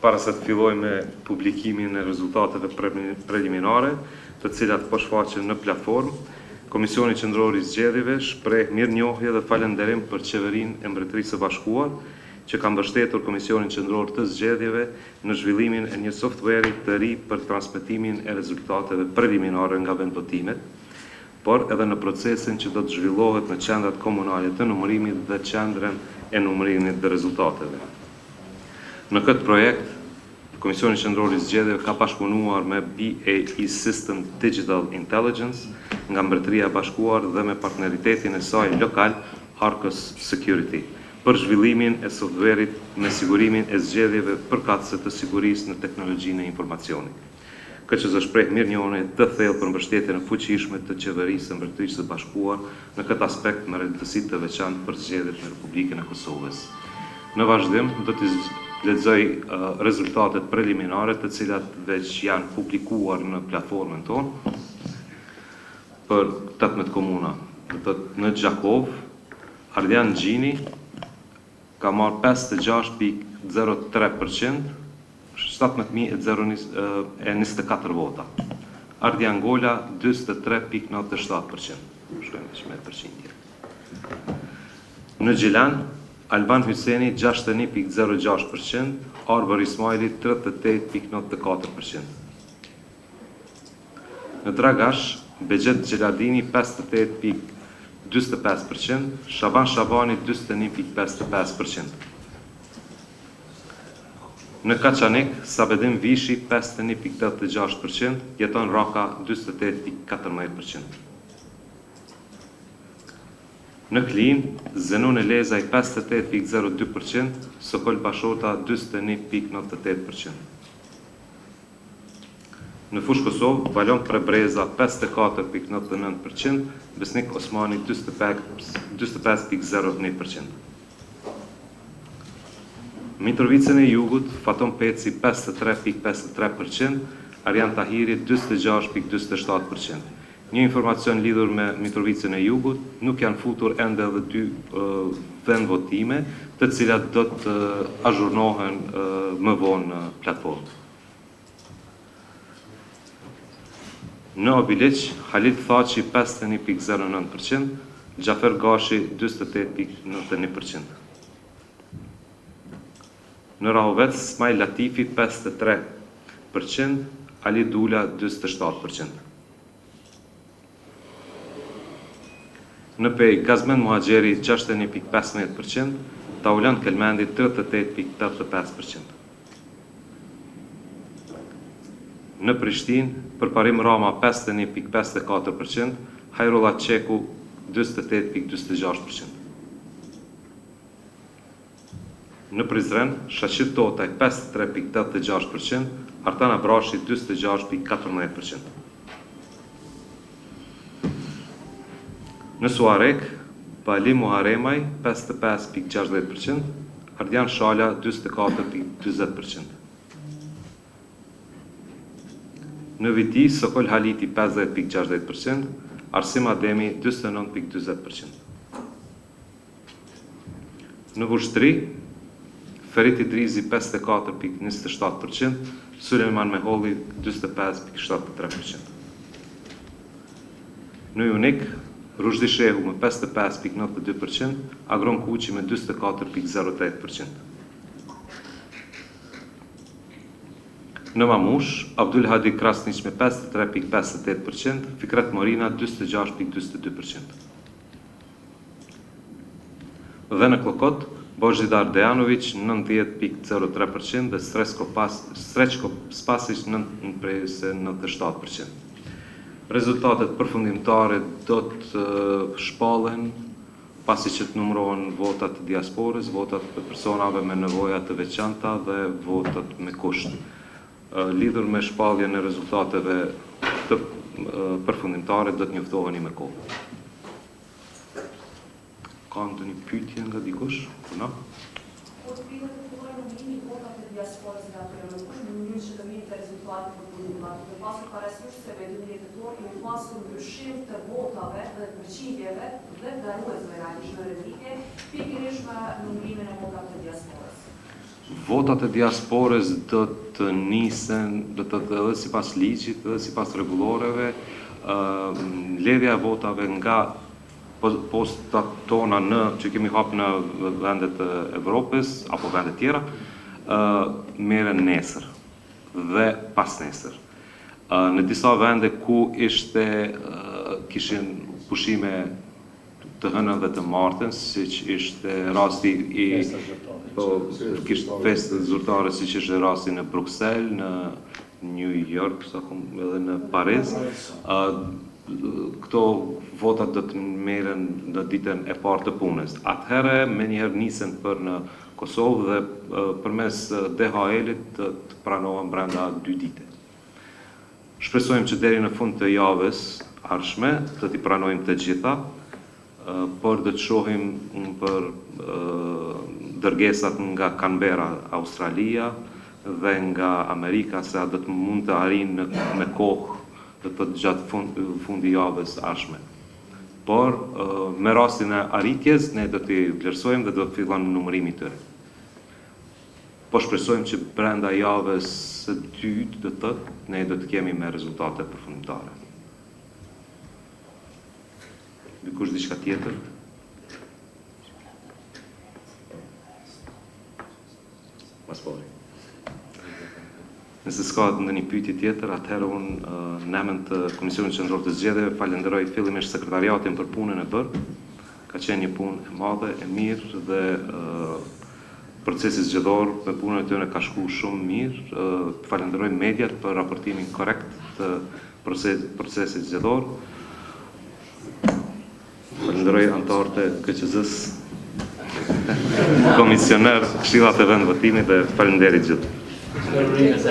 Para se të fillojmë me publikimin e rezultateve preliminare, të cilat po shfaqen në platformë, Komisioni Qendror i Zgjedhjeve shpreh mirënjohje dhe falënderim për Qeverinë e Mbretërisë së Bashkuar, që ka mbështetur Komisionin Qendror të Zgjedhjeve në zhvillimin e një software-i të ri për transmetimin e rezultateve preliminare nga vendvotimet, por edhe në procesin që do të zhvillohet në qendrat komunale të numërimit dhe qendrën e numërimit dhe rezultateve. Në këtë projekt, Komisioni Qendror i Zgjedhjeve ka bashkëpunuar me BAE System Digital Intelligence nga Mbretëria e Bashkuar dhe me partneritetin e saj lokal Arkos Security për zhvillimin e softverit me sigurimin e zgjedhjeve përkatëse të sigurisë në teknologjinë e informacionit. KQZ shpreh mirënjohje të thellë për mbështetjen e fuqishme të Qeverisë së Mbretërisë së Bashkuar në këtë aspekt me rëndësi të veçantë për zgjedhjet në Republikën e Kosovës. Në vazhdim, do t'i lexoj rezultatet preliminare të cilat veç janë publikuar në platformën tonë për 18 komuna. Do të thotë në Gjakovë, Ardian Gjini ka marrë 56.03%, 17.024 vota. Ardian Gola 43.97%. Shkojmë veç me përqindje. Në Gjilan, Alban Hyseni 61.06%, Arbër Ismaili 38.94%. Në Dragash, Bexhet Xheladini 58.45%, Shaban Shabani 41.55%. Në Kaçanik, Sabedin Vishi 51.86%, Jeton Raka 48.14%. Në Klinë, Zenun Elezaj 58.02%, Sokol Bashota 41.98%. Në Fushë Kosovë, Valon Prebreza 54.99%, Besnik Osmani 45.01%. Mitrovicën e Jugut, Faton Peci 53.53%, Arjan Tahiri 46.47%. Një informacion lidhur me Mitrovicën e Jugut, nuk janë futur ende edhe dy vendvotime, të cilat do të azhurnohen më vonë në platformë. Në Obiliq, Halil Thaçi 51.09%, Xhafer Gashi 48.91%. Në Rahovec, Smajl Latifi 53%, Ali Dula 47%. Në Pejë, Gazmend Muhaxheri 61.15%, Taulant Kelmendi 38.85%. Në Prishtinë, Përparim Rama 51.54%, Hajrulla Çeku 48.46%. Në Prizren, Shaqir Totaj 53.86%, Artan Abrashi 46.14%. Në Suharekë, Bali Muharremaj 55.60%, Ardian Shala 44.40%. Në Viti, Sokol Haliti 50.60%, Arsim Ademi 49.40%. Në Vushtrri, Ferit Idrizi 54.27%, Sulejman Meholli 45.73%. Në Junik, Ruzhdi Shehu me 55.92%, Agron Kuqi me 44.08%. Në Mamush, Abdul Hadi Krasniq me 53.58%, Fikret Morina 46.42%. Dhe në Kllokot, Bozhidar Dejanović 90.03% dhe Srećko Pas, Srećko Spasić 9.97%. Rezultatet përfundimtare do të shpallen pasi që të numërohen votat e diasporës, votat e personave me nevoja të veçanta dhe votat me kusht. Lidhur me shpalljen e rezultateve të përfundimtare do të njoftoheni me kohë. Ka ndonjë pyetje nga dikush? Po? Kur pritet të fillojë numërimi i votave të diasporës nga ato janë në mënyrë që të merret rezultati përfundimtar, duke pasur parasysh se me 12 tetor kemi pasur ndryshim të votave dhe përqindjeve dhe garuesve realisht në renditje, pikërisht me numërimin e votave të diasporës. Votat e diasporës do të nisen, do të thotë edhe sipas ligjit edhe sipas rregulloreve, mbledhja e votave nga postat tona në që kemi hap në vendet e Evropës apo vendet tjera, merren nesër dhe pasnesër. Në disa vende ku ishte kishin pushime të hënën dhe të martën, siç ishte rasti i po kishte festë zyrtare siç ishte rasti në Bruksel, në New York, sa kum, edhe në Paris. Këto votat do të merren në ditën e parë të punës. Atëherë menjëherë nisen për në Kosovë dhe përmes DHL-it të pranohen brenda dy dite. Shpresojmë që deri në fund të javës ardhshme do t'i pranojmë të gjitha, por do të shohim për dërgesat nga Canberra, Australia dhe nga Amerika se a do të mund të arrijnë me kohë, do të thotë gjatë fund, fundi javës ardhshme. Por me rastin e arritjes ne do t'i vlerësojmë dhe do të fillon numërimi i tyre. Po shpresojmë që brenda javës së dytë, do të thotë, ne do të kemi me rezultate përfundimtare. Dikush diçka tjetër? Mas pari. Nëse s'ka ndonjë pyetje tjetër, atëherë unë në emër të Komisionit Qendror të Zgjedhjeve falenderoj fillimisht sekretariatin për punën e bërë. Ka qenë një punë e madhe, e mirë dhe procesi zgjedhor me punën e tyre ka shku shumë mirë. Falenderoj mediat për raportimin korrekt të procesit zgjedhor. Falenderoj anëtarët e KQZ-s, komisioner, këshillat e vendvotimit dhe faleminderit gjithë. Faleminderit.